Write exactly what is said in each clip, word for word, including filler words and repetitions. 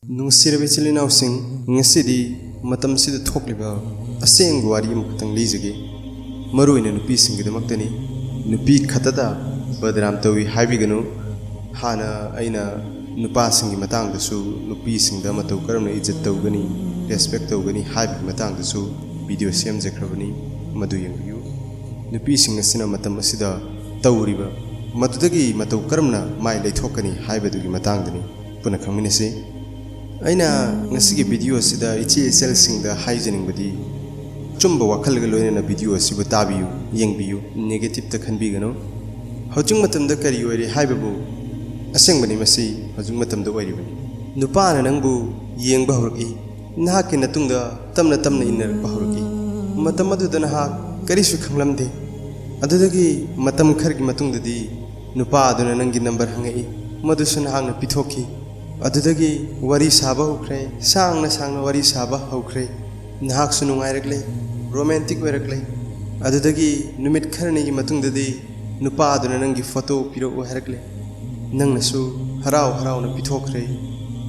ꯅꯨꯡꯁꯤꯔꯕ ꯏꯆꯤꯜ ꯏꯅꯥꯎꯁꯤꯡ, ꯉꯁꯤꯗꯤ ꯃꯇꯝꯁꯤꯗ ꯊꯣꯛꯂꯤꯕ ꯑꯁꯦꯡꯕ ꯋꯥꯔꯤ ꯑꯃꯈꯛꯇꯪ ꯂꯤꯖꯒꯦ꯫ ꯃꯔꯨꯑꯣꯏꯅ ꯅꯨꯄꯤꯁꯤꯡꯒꯤꯗꯃꯛꯇꯅꯤ꯫ ꯅꯨꯄꯤ ꯈꯛꯇꯗ ꯕꯗꯅꯥꯝ ꯇꯧꯏ ꯍꯥꯏꯕꯤꯒꯅꯨ꯫ ꯍꯥꯟꯅ ꯑꯩꯅ ꯅꯨꯄꯥꯁꯤꯡꯒꯤ ꯃꯇꯥꯡꯗꯁꯨ, ꯅꯨꯄꯤꯁꯤꯡꯗ ꯃꯇꯧ ꯀꯔꯝꯅ ꯏꯖꯠ ꯇꯧꯒꯅꯤ, ꯔꯦꯁꯄꯦꯛ ꯇꯧꯒꯅꯤ ꯍꯥꯏꯕꯒꯤ ꯃꯇꯥꯡꯗꯁꯨ ꯚꯤꯗꯤꯑꯣ ꯁꯦꯝꯖꯈ꯭ꯔꯕꯅꯤ, ꯃꯗꯨ ꯌꯦꯡꯕꯤꯌꯨ꯫ ꯅꯨꯄꯤꯁꯤꯡ ꯑꯁꯤꯅ ꯃꯇꯝ ꯑꯁꯤꯗ ꯇꯧꯔꯤꯕ ꯃꯗꯨꯗꯒꯤ ꯃꯇꯧ ꯀꯔꯝꯅ ꯃꯥꯏ ꯂꯩꯊꯣꯛꯀꯅꯤ ꯍꯥꯏꯕꯗꯨꯒꯤ ꯃꯇꯥꯡꯗꯅꯤ꯫ ꯄꯨꯟꯅ ꯈꯪꯃꯤꯟꯅꯁꯤ꯫ ꯑꯩꯅ ꯉꯁꯤꯒꯤ ꯚꯤꯗꯤꯑꯣ ꯑꯁꯤꯗ ꯏꯆꯦ ꯏꯆꯜꯁꯤꯡꯗ ꯍꯥꯏꯖꯅꯤꯡꯕꯗꯤ, ꯑꯆꯨꯝꯕ ꯋꯥꯈꯜꯒ ꯂꯣꯏꯅꯅ ꯚꯤꯗꯤꯑꯣ ꯑꯁꯤꯕꯨ ꯇꯥꯕꯤꯌꯨ, ꯌꯦꯡꯕꯤꯌꯨ, ꯅꯦꯒꯦꯇꯤꯞꯇ ꯈꯟꯕꯤꯒꯅꯨ꯫ ꯍꯧꯖꯤꯛ ꯃꯇꯝꯗ ꯀꯔꯤ ꯑꯣꯏꯔꯦ ꯍꯥꯏꯕꯕꯨ, ꯑꯁꯦꯡꯕꯅꯤ, ꯃꯁꯤ ꯍꯧꯖꯤꯛ ꯃꯇꯝꯗ ꯑꯣꯏꯔꯤꯕꯅꯤ꯫ ꯅꯨꯄꯥꯅ ꯅꯪꯕꯨ ꯌꯦꯡꯕ ꯍꯧꯔꯛꯏ, ꯅꯍꯥꯛꯀꯤ ꯅꯇꯨꯡꯗ ꯇꯞꯅ ꯇꯞꯅ ꯏꯟꯅꯔꯛꯄ ꯍꯧꯔꯛꯏ꯫ ꯃꯇꯝ ꯑꯗꯨꯗ ꯅꯍꯥꯛ ꯀꯔꯤꯁꯨ ꯈꯪꯂꯝꯗꯦ꯫ ꯑꯗꯨꯗꯒꯤ ꯃꯇꯝ ꯈꯔꯒꯤ ꯃꯇꯨꯡꯗꯗꯤ ꯅꯨꯄꯥ ꯑꯗꯨꯅ ꯅꯪꯒꯤ ꯅꯝꯕꯔ ꯍꯪꯉꯛꯏ, ꯃꯗꯨꯁꯨ ꯅꯍꯥꯛꯅ ꯄꯤꯊꯣꯛꯈꯤ꯫ ꯑꯗꯨꯗꯒꯤ ꯋꯥꯔꯤ ꯁꯥꯕ ꯍꯧꯈ꯭ꯔꯦ, ꯁꯥꯡꯅ ꯁꯥꯡꯅ ꯋꯥꯔꯤ ꯁꯥꯕ ꯍꯧꯈ꯭ꯔꯦ꯫ ꯅꯍꯥꯛꯁꯨ ꯅꯨꯡꯉꯥꯏꯔꯛꯂꯦ, ꯔꯣꯃꯥꯟꯇꯤꯛ ꯑꯣꯏꯔꯛꯂꯦ꯫ ꯑꯗꯨꯗꯒꯤ ꯅꯨꯃꯤꯠ ꯈꯔꯅꯤꯒꯤ ꯃꯇꯨꯡꯗꯗꯤ ꯅꯨꯄꯥ ꯑꯗꯨꯅ ꯅꯪꯒꯤ ꯐꯣꯇꯣ ꯄꯤꯔꯛꯎ ꯍꯥꯏꯔꯛꯂꯦ꯫ ꯅꯪꯅꯁꯨ ꯍꯔꯥꯎ ꯍꯔꯥꯎꯅ ꯄꯤꯊꯣꯛꯈ꯭ꯔꯦ꯫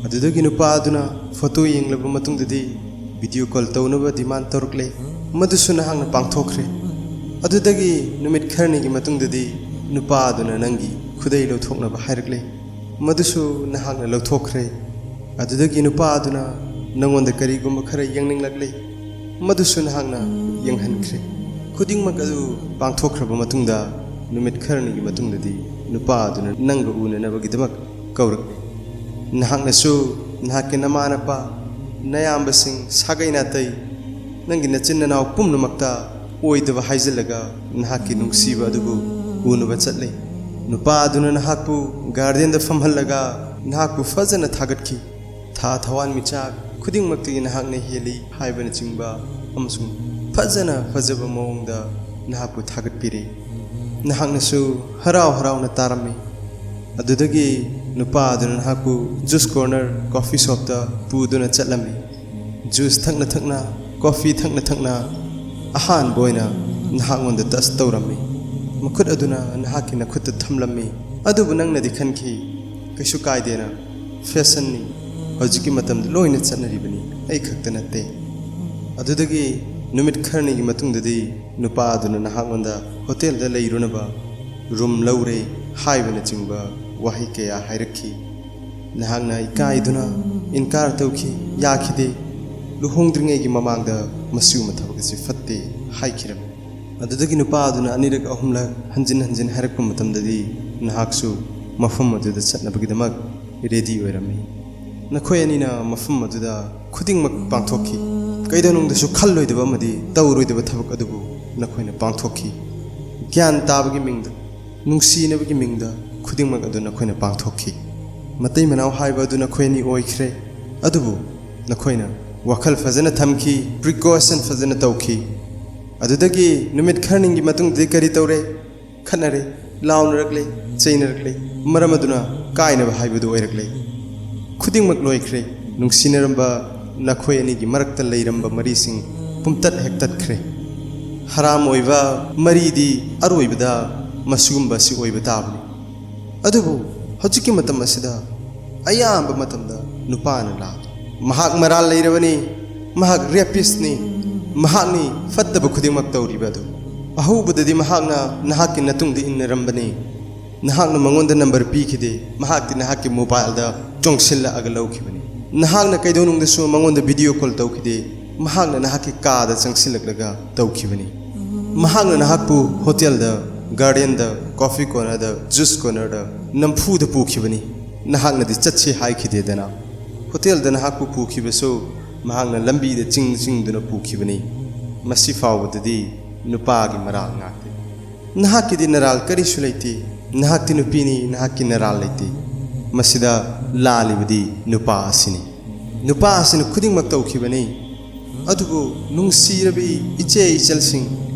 ꯑꯗꯨꯗꯒꯤ ꯅꯨꯄꯥ ꯑꯗꯨꯅ ꯐꯣꯇꯣ ꯌꯦꯡꯂꯕ ꯃꯇꯨꯡꯗꯗꯤ ꯚꯤꯗꯤꯑꯣ ꯀꯣꯜ ꯇꯧꯅꯕ ꯗꯤꯃꯥꯟ ꯇꯧꯔꯛꯂꯦ꯫ ꯃꯗꯨꯁꯨ ꯅꯍꯥꯛꯅ ꯄꯥꯡꯊꯣꯛꯈ꯭ꯔꯦ꯫ ꯑꯗꯨꯗꯒꯤ ꯅꯨꯃꯤꯠ ꯈꯔꯅꯤꯒꯤ ꯃꯇꯨꯡꯗꯗꯤ ꯅꯨꯄꯥ ꯑꯗꯨꯅ ꯅꯪꯒꯤ ꯈꯨꯗꯩ ꯂꯧꯊꯣꯛꯅꯕ ꯍꯥꯏꯔꯛꯂꯦ꯫ ꯃꯗꯨꯁꯨ ꯅꯍꯥꯛꯅ ꯂꯧꯊꯣꯛꯈ꯭ꯔꯦ꯫ ꯑꯗꯨꯗꯒꯤ ꯅꯨꯄꯥ ꯑꯗꯨꯅ ꯅꯪꯉꯣꯟꯗ ꯀꯔꯤꯒꯨꯝꯕ ꯈꯔ ꯌꯦꯡꯅꯤꯡꯂꯛꯂꯦ꯫ ꯃꯗꯨꯁꯨ ꯅꯍꯥꯛꯅ ꯌꯦꯡꯍꯟꯈ꯭ꯔꯦ꯫ ꯈꯨꯗꯤꯡꯃꯛ ꯑꯗꯨ ꯄꯥꯡꯊꯣꯛꯈ꯭ꯔꯕ ꯃꯇꯨꯡꯗ, ꯅꯨꯃꯤꯠ ꯈꯔꯅꯤꯒꯤ ꯃꯇꯨꯡꯗꯗꯤ ꯅꯨꯄꯥ ꯑꯗꯨꯅ ꯅꯪꯒ ꯎꯅꯅꯕꯒꯤꯗꯃꯛ ꯀꯧꯔꯛꯂꯦ꯫ ꯅꯍꯥꯛꯅꯁꯨ ꯅꯍꯥꯛꯀꯤ ꯅꯃꯥ ꯅꯄꯥ, ꯅꯌꯥꯝꯕꯁꯤꯡ, ꯁꯥꯒꯩ ꯅꯥꯇꯩ, ꯅꯪꯒꯤ ꯅꯆꯤꯟ ꯅꯅꯥꯎ ꯄꯨꯝꯅꯃꯛꯇ ꯑꯣꯏꯗꯕ ꯍꯥꯏꯖꯤꯜꯂꯒ ꯅꯍꯥꯛꯀꯤ ꯅꯨꯡꯁꯤꯕ ꯑꯗꯨꯕꯨ ꯎꯅꯕ ꯆꯠꯂꯦ꯫ ꯅꯨꯄꯥ ꯑꯗꯨꯅ ꯅꯍꯥꯛꯄꯨ ꯒꯥꯔꯗꯦꯟꯗ ꯐꯝꯍꯜꯂꯒ ꯅꯍꯥꯛꯄꯨ ꯐꯖꯅ ꯊꯥꯒꯠꯈꯤ꯫ ꯊꯥ ꯊꯋꯥꯟꯃꯤꯆꯥꯛ ꯈꯨꯗꯤꯡꯃꯛꯇꯒꯤ ꯅꯍꯥꯛꯅ ꯍꯦꯜꯂꯤ ꯍꯥꯏꯕꯅꯆꯤꯡꯕ ꯑꯃꯁꯨꯡ ꯐꯖꯅ ꯐꯖꯕ ꯃꯑꯣꯡꯗ ꯅꯍꯥꯛꯄꯨ ꯊꯥꯒꯠꯄꯤꯔꯤ꯫ ꯅꯍꯥꯛꯅꯁꯨ ꯍꯔꯥꯎ ꯍꯔꯥꯎꯅ ꯇꯥꯔꯝꯃꯤ꯫ ꯑꯗꯨꯗꯒꯤ ꯅꯨꯄꯥ ꯑꯗꯨꯅ ꯅꯍꯥꯛꯄꯨ ꯖꯨꯁ ꯀꯣꯔꯅꯔ ꯀꯣꯐꯤ ꯁꯣꯞꯇ ꯄꯨꯗꯨꯅ ꯆꯠꯂꯝꯃꯤ꯫ ꯖꯨꯁ ꯊꯛꯅ ꯊꯛꯅ, ꯀꯣꯐꯤ ꯊꯛꯅ ꯊꯛꯅ, ꯑꯍꯥꯟꯕ ꯑꯣꯏꯅ ꯅꯍꯥꯛꯉꯣꯟꯗ ꯇꯆ ꯇꯧꯔꯝꯃꯤ꯫ ꯃꯈꯨꯠ ꯑꯗꯨꯅ ꯅꯍꯥꯛꯀꯤ ꯅꯈꯨꯠꯇ ꯊꯝꯂꯝꯃꯤ꯫ ꯑꯗꯨꯕꯨ ꯅꯪꯅꯗꯤ ꯈꯟꯈꯤ, "ꯀꯩꯁꯨ ꯀꯥꯏꯗꯦꯅ, ꯐꯦꯁꯟꯅꯤ, ꯍꯧꯖꯤꯛꯀꯤ ꯃꯇꯝꯗ ꯂꯣꯏꯅ ꯆꯠꯅꯔꯤꯕꯅꯤ, ꯑꯩ ꯈꯛꯇ ꯅꯠꯇꯦ꯫ ꯑꯗꯨꯗꯒꯤ ꯅꯨꯃꯤꯠ ꯈꯔꯅꯤꯒꯤ ꯃꯇꯨꯡꯗꯗꯤ ꯅꯨꯄꯥ ꯑꯗꯨꯅ ꯅꯍꯥꯛꯉꯣꯟꯗ ꯍꯣꯇꯦꯜꯗ ꯂꯩꯔꯨꯅꯕ ꯔꯨꯝ ꯂꯧꯔꯦ ꯍꯥꯏꯕꯅꯆꯤꯡꯕ ꯋꯥꯍꯩ ꯀꯌꯥ ꯍꯥꯏꯔꯛꯈꯤ꯫ ꯅꯍꯥꯛꯅ ꯏꯀꯥꯏꯗꯨꯅ ꯏꯟꯀꯥꯔ ꯇꯧꯈꯤ, ꯌꯥꯈꯤꯗꯦ, ꯂꯨꯍꯣꯡꯗ꯭ꯔꯤꯉꯩꯒꯤ ꯃꯃꯥꯡꯗ ꯃꯁꯤꯒꯨꯝꯕ ꯊꯕꯛ ꯑꯁꯤ ꯐꯠꯇꯦ ꯍꯥꯏꯈꯤꯔꯝꯃꯤ꯫ ꯑꯗꯨꯗꯒꯤ ꯅꯨꯄꯥ ꯑꯗꯨꯅ ꯑꯅꯤꯔꯛ ꯑꯍꯨꯝꯂꯛ ꯍꯟꯖꯤꯟ ꯍꯟꯖꯤꯟ ꯍꯥꯏꯔꯛꯄ ꯃꯇꯝꯗꯗꯤ ꯅꯍꯥꯛꯁꯨ ꯃꯐꯝ ꯑꯗꯨꯗ ꯆꯠꯅꯕꯒꯤꯗꯃꯛ ꯔꯦꯗꯤ ꯑꯣꯏꯔꯝꯃꯤ꯫ ꯅꯈꯣꯏ ꯑꯅꯤꯅ ꯃꯐꯝ ꯑꯗꯨꯗ ꯈꯨꯗꯤꯡꯃꯛ ꯄꯥꯡꯊꯣꯛꯈꯤ꯫ ꯀꯩꯗꯧꯅꯨꯡꯗꯁꯨ ꯈꯜꯂꯣꯏꯗꯕ ꯑꯃꯗꯤ ꯇꯧꯔꯣꯏꯗꯕ ꯊꯕꯛ ꯑꯗꯨꯕꯨ ꯅꯈꯣꯏꯅ ꯄꯥꯡꯊꯣꯛꯈꯤ꯫ ꯒ꯭ꯌꯥꯟ ꯇꯥꯕꯒꯤ ꯃꯤꯡꯗ, ꯅꯨꯡꯁꯤꯅꯕꯒꯤ ꯃꯤꯡꯗ ꯈꯨꯗꯤꯡꯃꯛ ꯑꯗꯨ ꯅꯈꯣꯏꯅ ꯄꯥꯡꯊꯣꯛꯈꯤ꯫ ꯃꯇꯩ ꯃꯅꯥꯎ ꯍꯥꯏꯕ ꯑꯗꯨ ꯅꯈꯣꯏ ꯑꯅꯤ ꯑꯣꯏꯈ꯭ꯔꯦ, ꯑꯗꯨꯕꯨ ꯅꯈꯣꯏꯅ ꯋꯥꯈꯜ ꯐꯖꯅ ꯊꯝꯈꯤ, ꯄ꯭ꯔꯤꯀꯣꯁꯟ ꯐꯖꯅ ꯇꯧꯈꯤ꯫ ꯑꯗꯨꯗꯒꯤ ꯅꯨꯃꯤꯠ ꯈꯔꯅꯤꯒꯤ ꯃꯇꯨꯡꯗꯗꯤ ꯀꯔꯤ ꯇꯧꯔꯦ? ꯈꯠꯅꯔꯦ, ꯂꯥꯎꯅꯔꯛꯂꯦ, ꯆꯩꯅꯔꯛꯂꯦ, ꯃꯔꯝ ꯑꯗꯨꯅ ꯀꯥꯏꯅꯕ ꯍꯥꯏꯕꯗꯨ ꯑꯣꯏꯔꯛꯂꯦ꯫ ꯈꯨꯗꯤꯡꯃꯛ ꯂꯣꯏꯈ꯭ꯔꯦ꯫ ꯅꯨꯡꯁꯤꯅꯔꯝꯕ ꯅꯈꯣꯏ ꯑꯅꯤꯒꯤ ꯃꯔꯛꯇ ꯂꯩꯔꯝꯕ ꯃꯔꯤꯁꯤꯡ ꯄꯨꯝꯇꯠ ꯍꯦꯛꯇꯠꯈ꯭ꯔꯦ꯫ ꯍꯔꯥꯝ ꯑꯣꯏꯕ ꯃꯔꯤꯗꯤ ꯑꯔꯣꯏꯕꯗ ꯃꯁꯤꯒꯨꯝꯕ ꯑꯁꯤ ꯑꯣꯏꯕ ꯇꯥꯕꯅꯤ꯫ ꯑꯗꯨꯕꯨ ꯍꯧꯖꯤꯛꯀꯤ ꯃꯇꯝ ꯑꯁꯤꯗ ꯑꯌꯥꯝꯕ ꯃꯇꯝꯗ ꯅꯨꯄꯥꯅ ꯂꯥꯜꯂꯤ꯫ ꯃꯍꯥꯛ ꯃꯔꯥꯜ ꯂꯩꯔꯕꯅꯤ, ꯃꯍꯥꯛ ꯔꯦꯄꯤꯁꯅꯤ, ꯃꯍꯥꯛꯅꯤ ꯐꯠꯇꯕ ꯈꯨꯗꯤꯡꯃꯛ ꯇꯧꯔꯤꯕ ꯑꯗꯨ꯫ ꯑꯍꯧꯕꯗꯗꯤ ꯃꯍꯥꯛꯅ ꯅꯍꯥꯛꯀꯤ ꯅꯇꯨꯡꯗ ꯏꯟꯅꯔꯝꯕꯅꯤ꯫ ꯅꯍꯥꯛꯅ ꯃꯉꯣꯟꯗ ꯅꯝꯕꯔ ꯄꯤꯈꯤꯗꯦ, ꯃꯍꯥꯛꯇꯤ ꯅꯍꯥꯛꯀꯤ ꯃꯣꯕꯥꯏꯜꯗ ꯆꯣꯡꯁꯤꯜꯂꯛꯑꯒ ꯂꯧꯈꯤꯕꯅꯤ꯫ ꯅꯍꯥꯛꯅ ꯀꯩꯗꯧꯅꯨꯡꯗꯁꯨ ꯃꯉꯣꯟꯗ ꯚꯤꯗꯤꯑꯣ ꯀꯣꯜ ꯇꯧꯈꯤꯗꯦ, ꯃꯍꯥꯛꯅ ꯅꯍꯥꯛꯀꯤ ꯀꯥꯗ ꯆꯪꯁꯤꯜꯂꯛꯂꯒ ꯇꯧꯈꯤꯕꯅꯤ꯫ ꯃꯍꯥꯛꯅ ꯅꯍꯥꯛꯄꯨ ꯍꯣꯇꯦꯜꯗ, ꯒꯥꯔꯗꯦꯟꯗ, ꯀꯣꯐꯤ ꯀꯣꯔꯅꯔꯗ, ꯖꯨꯁ ꯀꯣꯔꯅꯔꯗ ꯅꯝꯐꯨꯗ ꯄꯨꯈꯤꯕꯅꯤ꯫ ꯅꯍꯥꯛꯅꯗꯤ ꯆꯠꯁꯤ ꯍꯥꯏꯈꯤꯗꯦꯗꯅ꯫ ꯍꯣꯇꯦꯜꯗ ꯅꯍꯥꯛꯄꯨ ꯄꯨꯈꯤꯕꯁꯨ ꯃꯍꯥꯛꯅ ꯂꯝꯕꯤꯗ ꯆꯤꯡ ꯆꯤꯡꯗꯨꯅ ꯄꯨꯈꯤꯕꯅꯤ꯫ ꯃꯁꯤ ꯐꯥꯎꯕꯗꯗꯤ ꯅꯨꯄꯥꯒꯤ ꯃꯔꯥꯜ ꯉꯥꯛꯇꯅꯤ꯫ ꯅꯍꯥꯛꯀꯤꯗꯤ ꯅꯔꯥꯜ ꯀꯔꯤꯁꯨ ꯂꯩꯇꯦ꯫ ꯅꯍꯥꯛꯇꯤ ꯅꯨꯄꯤꯅꯤ, ꯅꯍꯥꯛꯀꯤ ꯅꯔꯥꯜ ꯂꯩꯇꯦ꯫ ꯃꯁꯤꯗ ꯂꯥꯜꯂꯤꯕꯗꯤ ꯅꯨꯄꯥ ꯑꯁꯤꯅꯤ꯫ ꯅꯨꯄꯥ ꯑꯁꯤꯅ ꯈꯨꯗꯤꯡꯃꯛ ꯇꯧꯈꯤꯕꯅꯤ꯫ ꯑꯗꯨꯕꯨ ꯅꯨꯡꯁꯤꯔꯕꯤ ꯏꯆꯦ ꯏꯆꯜꯁꯤꯡ,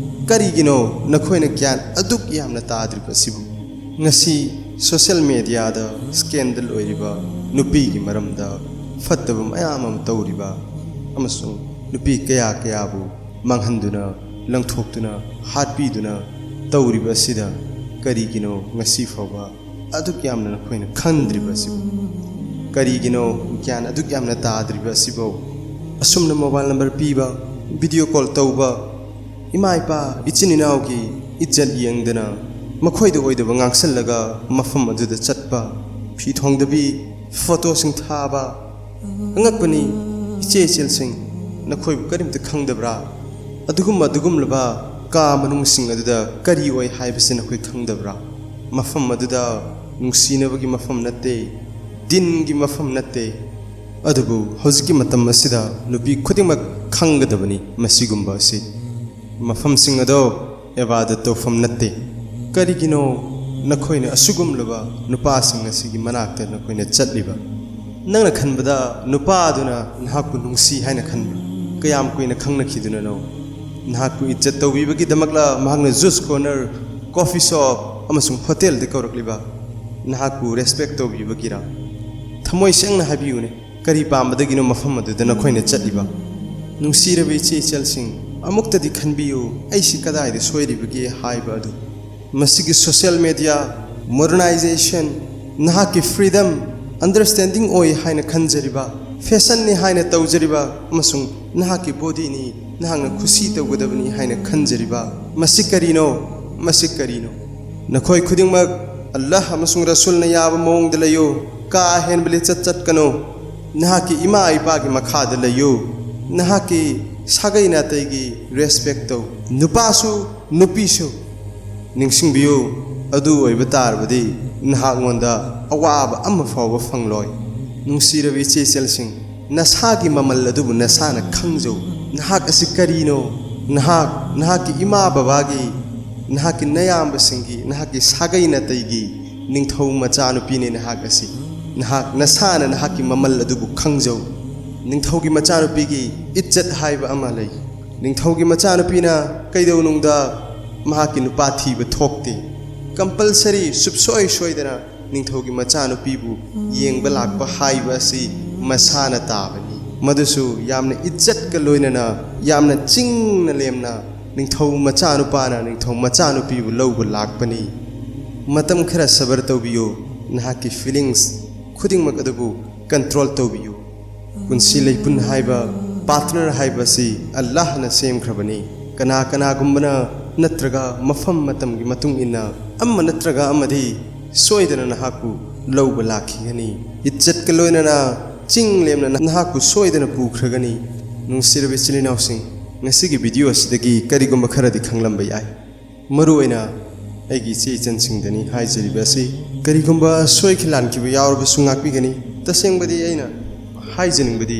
ꯀꯔꯤꯒꯤꯅꯣ ꯅꯈꯣꯏꯅ ꯒ꯭ꯌꯥꯟ ꯑꯗꯨꯛ ꯌꯥꯝꯅ ꯇꯥꯗ꯭ꯔꯤꯕ ꯑꯁꯤꯕꯨ? ꯉꯁꯤ ꯁꯣꯁꯤꯌꯦꯜ ꯃꯦꯗꯤꯌꯥꯗ ꯁ꯭ꯀꯦꯟꯗꯜ ꯑꯣꯏꯔꯤꯕ ꯅꯨꯄꯤꯒꯤ ꯃꯔꯝꯗ ꯐꯠꯇꯕ ꯃꯌꯥꯝ ꯑꯃ ꯇꯧꯔꯤꯕ ꯑꯃꯁꯨꯡ ꯅꯨꯄꯤ ꯀꯌꯥ ꯀꯌꯥꯕꯨ ꯃꯥꯡꯍꯟꯗꯨꯅ, ꯂꯪꯊꯣꯛꯇꯨꯅ, ꯍꯥꯠꯄꯤꯗꯨꯅ ꯇꯧꯔꯤꯕ ꯑꯁꯤꯗ ꯀꯔꯤꯒꯤꯅꯣ ꯉꯁꯤ ꯐꯥꯎꯕ ꯑꯗꯨꯛ ꯌꯥꯝꯅ ꯅꯈꯣꯏꯅ ꯈꯟꯗ꯭ꯔꯤꯕ ꯑꯁꯤꯕꯨ? ꯀꯔꯤꯒꯤꯅꯣ ꯒ꯭ꯌꯥꯟ ꯑꯗꯨꯛ ꯌꯥꯝꯅ ꯇꯥꯗ꯭ꯔꯤꯕ ꯑꯁꯤꯕꯨ? ꯑꯁꯨꯝꯅ ꯃꯣꯕꯥꯏꯜ ꯅꯝꯕꯔ ꯄꯤꯕ, ꯚꯤꯗꯤꯑꯣ ꯀꯣꯜ ꯇꯧꯕ, ꯏꯃꯥ ꯏꯄꯥ, ꯏꯆꯤꯟ ꯏꯅꯥꯎꯒꯤ ꯏꯖꯠ ꯌꯦꯡꯗꯅ ꯃꯈꯣꯏꯗ ꯑꯣꯏꯗꯕ ꯉꯥꯡꯁꯜꯂꯒ ꯃꯐꯝ ꯑꯗꯨꯗ ꯆꯠꯄ, ꯐꯤ ꯊꯣꯡꯗꯕꯤ, ꯐꯣꯇꯣꯁꯤꯡ ꯊꯥꯕ꯫ ꯑꯉꯛꯄꯅꯤ, ꯏꯆꯦ ꯏꯆꯜꯁꯤꯡ, ꯅꯈꯣꯏꯕꯨ ꯀꯔꯤꯝꯇ ꯈꯪꯗꯕ꯭ꯔꯥ? ꯑꯗꯨꯒꯨꯝꯕ ꯑꯗꯨꯒꯨꯝꯂꯕ ꯀꯥ ꯃꯅꯨꯡꯁꯤꯡ ꯑꯗꯨꯗ ꯀꯔꯤ ꯑꯣꯏ ꯍꯥꯏꯕꯁꯤ ꯅꯈꯣꯏ ꯈꯪꯗꯕ꯭ꯔꯥ? ꯃꯐꯝ ꯑꯗꯨꯗ ꯅꯨꯡꯁꯤꯅꯕꯒꯤ ꯃꯐꯝ ꯅꯠꯇꯦ, ꯗꯤꯟꯒꯤ ꯃꯐꯝ ꯅꯠꯇꯦ꯫ ꯑꯗꯨꯕꯨ ꯍꯧꯖꯤꯛꯀꯤ ꯃꯇꯝ ꯑꯁꯤꯗ ꯅꯨꯄꯤ ꯈꯨꯗꯤꯡꯃꯛ ꯈꯪꯒꯗꯕꯅꯤ ꯃꯁꯤꯒꯨꯝꯕ ꯑꯁꯤ꯫ ꯃꯐꯝꯁꯤꯡ ꯑꯗꯣ ꯏꯕꯥꯗꯠ ꯇꯧꯐꯝ ꯅꯠꯇꯦ꯫ ꯀꯔꯤꯒꯤꯅꯣ ꯅꯈꯣꯏꯅ ꯑꯁꯤꯒꯨꯝꯂꯕ ꯅꯨꯄꯥꯁꯤꯡ ꯑꯁꯤꯒꯤ ꯃꯅꯥꯛꯇ ꯅꯈꯣꯏꯅ ꯆꯠꯂꯤꯕ? ꯅꯪꯅ ꯈꯟꯕꯗ ꯅꯨꯄꯥ ꯑꯗꯨꯅ ꯅꯍꯥꯛꯄꯨ ꯅꯨꯡꯁꯤ ꯍꯥꯏꯅ ꯈꯟꯕ꯭ꯔꯥ? ꯀꯌꯥꯝ ꯀꯨꯏꯅ ꯈꯪꯅꯈꯤꯗꯨꯅꯅꯣ? ꯅꯍꯥꯛꯄꯨ ꯏꯖꯠ ꯇꯧꯕꯤꯕꯒꯤꯗꯃꯛꯂ ꯃꯍꯥꯛꯅ ꯖꯨꯁ ꯀꯣꯔꯅꯔ, ꯀꯣꯐꯤ ꯁꯣꯞ ꯑꯃꯁꯨꯡ ꯍꯣꯇꯦꯜꯗ ꯀꯧꯔꯛꯂꯤꯕ? ꯅꯍꯥꯛꯄꯨ ꯔꯦꯁꯄꯦꯛ ꯇꯧꯕꯤꯕꯒꯤꯔ? ꯊꯃꯣꯏ ꯁꯦꯡꯅ ꯍꯥꯏꯕꯤꯌꯨꯅꯦ, ꯀꯔꯤ ꯄꯥꯝꯕꯗꯒꯤꯅꯣ ꯃꯐꯝ ꯑꯗꯨꯗ ꯅꯈꯣꯏꯅ ꯆꯠꯂꯤꯕ? ꯅꯨꯡꯁꯤꯔꯕ ꯏꯆꯦ ꯏꯆꯜꯁꯤꯡ, ꯑꯃꯨꯛꯇꯗꯤ ꯈꯟꯕꯤꯌꯨ, ꯑꯩꯁꯤ ꯀꯗꯥꯏꯗ ꯁꯣꯏꯔꯤꯕꯒꯦ ꯍꯥꯏꯕ ꯑꯗꯨ꯫ ꯃꯁꯤꯒꯤ ꯁꯣꯁꯤꯌꯦꯜ ꯃꯦꯗꯤꯌꯥ, ꯃꯣꯗꯔꯅꯥꯏꯖꯦꯁꯟ, ꯅꯍꯥꯛꯀꯤ ꯐ꯭ꯔꯤꯗꯝ, ꯑꯟꯗꯔꯁ꯭ꯇꯦꯟꯗꯤꯡ ꯑꯣꯏ ꯍꯥꯏꯅ ꯈꯟꯖꯔꯤꯕ, ꯐꯦꯁꯟꯅꯤ ꯍꯥꯏꯅ ꯇꯧꯖꯔꯤꯕ, ꯑꯃꯁꯨꯡ ꯅꯍꯥꯛꯀꯤ ꯕꯣꯗꯤꯅꯤ, ꯅꯍꯥꯛꯅ ꯈꯨꯁꯤ ꯇꯧꯒꯗꯕꯅꯤ ꯍꯥꯏꯅ ꯈꯟꯖꯔꯤꯕ, ꯃꯁꯤ ꯀꯔꯤꯅꯣ? ꯃꯁꯤ ꯀꯔꯤꯅꯣ? ꯅꯈꯣꯏ ꯈꯨꯗꯤꯡꯃꯛ ꯑꯜꯂꯥꯍ ꯑꯃꯁꯨꯡ ꯔꯁꯨꯜꯅ ꯌꯥꯕ ꯃꯑꯣꯡꯗ ꯂꯩꯌꯨ꯫ ꯀꯥ ꯍꯦꯟꯕ ꯂꯤꯆꯠ ꯆꯠꯀꯅꯨ꯫ ꯅꯍꯥꯛꯀꯤ ꯏꯃꯥ ꯏꯄꯥꯒꯤ ꯃꯈꯥꯗ ꯂꯩꯌꯨ꯫ ꯅꯍꯥꯛꯀꯤ ꯁꯥꯒꯩ ꯅꯥꯇꯩꯒꯤ ꯔꯦꯁꯄꯦꯛ ꯇꯧ꯫ ꯅꯨꯄꯥꯁꯨ ꯅꯨꯄꯤꯁꯨ꯫ ꯅꯤꯡꯁꯤꯡꯕꯤꯌꯨ, ꯑꯗꯨ ꯑꯣꯏꯕ ꯇꯥꯔꯕꯗꯤ ꯅꯍꯥꯛꯉꯣꯟꯗ ꯑꯋꯥꯕ ꯑꯃ ꯐꯥꯎꯕ ꯐꯪꯂꯣꯏ꯫ ꯅꯨꯡꯁꯤꯔꯕ ꯏꯆꯦ ꯏꯆꯜꯁꯤꯡ, ꯅꯁꯥꯒꯤ ꯃꯃꯜ ꯑꯗꯨꯕꯨ ꯅꯁꯥꯅ ꯈꯪꯖꯧ꯫ ꯅꯍꯥꯛ ꯑꯁꯤ ꯀꯔꯤꯅꯣ? ꯅꯍꯥꯛ, ꯅꯍꯥꯛꯀꯤ ꯏꯃꯥ ꯕꯕꯥꯒꯤ, ꯅꯍꯥꯛꯀꯤ ꯅꯌꯥꯝꯕꯁꯤꯡꯒꯤ, ꯅꯍꯥꯛꯀꯤ ꯁꯥꯒꯩ ꯅꯥꯇꯩꯒꯤ ꯅꯤꯡꯊꯧ ꯃꯆꯥꯅꯨꯄꯤꯅꯤ ꯅꯍꯥꯛ ꯑꯁꯤ꯫ ꯅꯍꯥꯛ ꯅꯁꯥꯅ ꯅꯍꯥꯛꯀꯤ ꯃꯃꯜ ꯑꯗꯨꯕꯨ ꯈꯪꯖꯧ꯫ ꯅꯤꯡꯊꯧꯒꯤ ꯃꯆꯥꯅꯨꯄꯤꯒꯤ ꯏꯖꯠ ꯍꯥꯏꯕ ꯑꯃ ꯂꯩ꯫ ꯅꯤꯡꯊꯧꯒꯤ ꯃꯆꯥꯅꯨꯄꯤꯅ ꯀꯩꯗꯧꯅꯨꯡꯗ ꯃꯍꯥꯛꯀꯤ ꯅꯨꯄꯥ ꯊꯤꯕ ꯊꯣꯛꯇꯦ꯫ ꯀꯝꯄꯜꯁꯔꯤ, ꯁꯨꯞꯁꯣꯏ ꯁꯣꯏꯗꯅ ꯅꯤꯡꯊꯧꯒꯤ ꯃꯆꯥꯅꯨꯄꯤꯕꯨ ꯌꯦꯡꯕ ꯂꯥꯛꯄ ꯍꯥꯏꯕ ꯑꯁꯤ ꯃꯁꯥꯅ ꯇꯥꯕꯅꯤ꯫ ꯃꯗꯨꯁꯨ ꯌꯥꯝꯅ ꯏꯖꯠꯀ ꯂꯣꯏꯅꯅ, ꯌꯥꯝꯅ ꯆꯤꯡꯅ ꯂꯦꯝꯅ ꯅꯤꯡꯊꯧ ꯃꯆꯥꯅꯨꯄꯥꯅ ꯅꯤꯡꯊꯧ ꯃꯆꯥꯅꯨꯄꯤꯕꯨ ꯂꯧꯕ ꯂꯥꯛꯄꯅꯤ꯫ ꯃꯇꯝ ꯈꯔ ꯁꯕꯔ ꯇꯧꯕꯤꯌꯨ꯫ ꯅꯍꯥꯛꯀꯤ ꯐꯤꯂꯤꯡꯁ ꯈꯨꯗꯤꯡꯃꯛ ꯑꯗꯨꯕꯨ ꯀꯟꯇ꯭ꯔꯣꯜ ꯇꯧꯕꯤꯌꯨ꯫ ꯄꯨꯟꯁꯤ ꯂꯩꯄꯨꯟ ꯍꯥꯏꯕ, ꯄꯥꯔꯠꯅꯔ ꯍꯥꯏꯕ ꯑꯁꯤ ꯑꯜꯂꯥꯍꯅ ꯁꯦꯝꯈ꯭ꯔꯕꯅꯤ꯫ ꯀꯅꯥ ꯀꯅꯥꯒꯨꯝꯕꯅ ꯅꯠꯇ꯭ꯔꯒ ꯃꯐꯝ ꯃꯇꯝꯒꯤ ꯃꯇꯨꯡ ꯏꯟꯅ ꯑꯃ ꯅꯠꯇ꯭ꯔꯒ ꯑꯃꯗꯤ ꯁꯣꯏꯗꯅ ꯅꯍꯥꯛꯄꯨ ꯂꯧꯕ ꯂꯥꯛꯈꯤꯒꯅꯤ꯫ ꯏꯖꯠꯀ ꯂꯣꯏꯅꯅ ꯆꯤꯡ ꯂꯦꯝꯅ ꯅꯍꯥꯛꯄꯨ ꯁꯣꯏꯗꯅ ꯄꯨꯈ꯭ꯔꯒꯅꯤ꯫ ꯅꯨꯡꯁꯤꯔꯕ ꯏꯆꯤꯜ ꯏꯅꯥꯎꯁꯤꯡ, ꯉꯁꯤꯒꯤ ꯚꯤꯗꯤꯑꯣ ꯑꯁꯤꯗꯒꯤ ꯀꯔꯤꯒꯨꯝꯕ ꯈꯔꯗꯤ ꯈꯪꯂꯝꯕ ꯌꯥꯏ꯫ ꯃꯔꯨꯑꯣꯏꯅ ꯑꯩꯒꯤ ꯏꯆꯦ ꯏꯆꯟꯁꯤꯡꯗꯅꯤ ꯍꯥꯏꯖꯔꯤꯕ ꯑꯁꯤ꯫ ꯀꯔꯤꯒꯨꯝꯕ ꯁꯣꯏꯈꯤ ꯂꯥꯟꯈꯤꯕ ꯌꯥꯎꯔꯕꯁꯨ ꯉꯥꯛꯄꯤꯒꯅꯤ꯫ ꯇꯁꯦꯡꯕꯗꯤ ꯑꯩꯅ ꯍꯥꯏꯖꯅꯤꯡꯕꯗꯤ,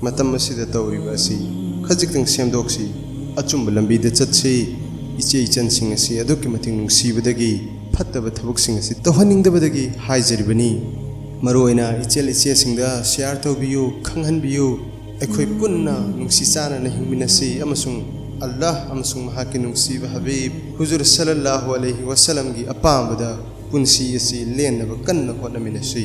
ꯃꯇꯝ ꯑꯁꯤꯗ ꯇꯧꯔꯤꯕ ꯑꯁꯤ ꯈꯖꯤꯛꯇꯪ ꯁꯦꯝꯗꯣꯛꯁꯤ, ꯑꯆꯨꯝꯕ ꯂꯝꯕꯤꯗ ꯆꯠꯁꯤ꯫ ꯏꯆꯦ ꯏꯆꯟꯁꯤꯡ ꯑꯁꯤ ꯑꯗꯨꯛꯀꯤ ꯃꯇꯤꯛ ꯅꯨꯡꯁꯤꯕꯗꯒꯤ, ꯐꯠꯇꯕ ꯊꯕꯛꯁꯤꯡ ꯑꯁꯤ ꯇꯧꯍꯟꯅꯤꯡꯗꯕꯗꯒꯤ ꯍꯥꯏꯖꯔꯤꯕꯅꯤ꯫ ꯃꯔꯨꯑꯣꯏꯅ ꯏꯆꯦꯜ ꯏꯆꯦꯁꯤꯡꯗ ꯁꯤꯌꯥꯔ ꯇꯧꯕꯤꯌꯨ, ꯈꯪꯍꯟꯕꯤꯌꯨ꯫ ꯑꯩꯈꯣꯏ ꯄꯨꯟꯅ ꯅꯨꯡꯁꯤ ꯆꯥꯟꯅꯅ ꯍꯤꯡꯃꯤꯟꯅꯁꯤ ꯑꯃꯁꯨꯡ ꯑꯜꯂꯥꯍ ꯑꯃꯁꯨꯡ ꯃꯍꯥꯛꯀꯤ ꯅꯨꯡꯁꯤꯕ ꯍꯕꯤꯕ ꯍꯨꯖꯨꯔ ꯁꯜꯂꯜꯂꯥꯍꯨ ꯑꯂꯩꯍꯤ ꯋꯁꯜꯂꯝꯒꯤ ꯑꯄꯥꯝꯕꯗ ꯄꯨꯟꯁꯤ ꯑꯁꯤ ꯂꯦꯟꯅꯕ ꯀꯟꯅ ꯍꯣꯠꯅꯃꯤꯟꯅꯁꯤ꯫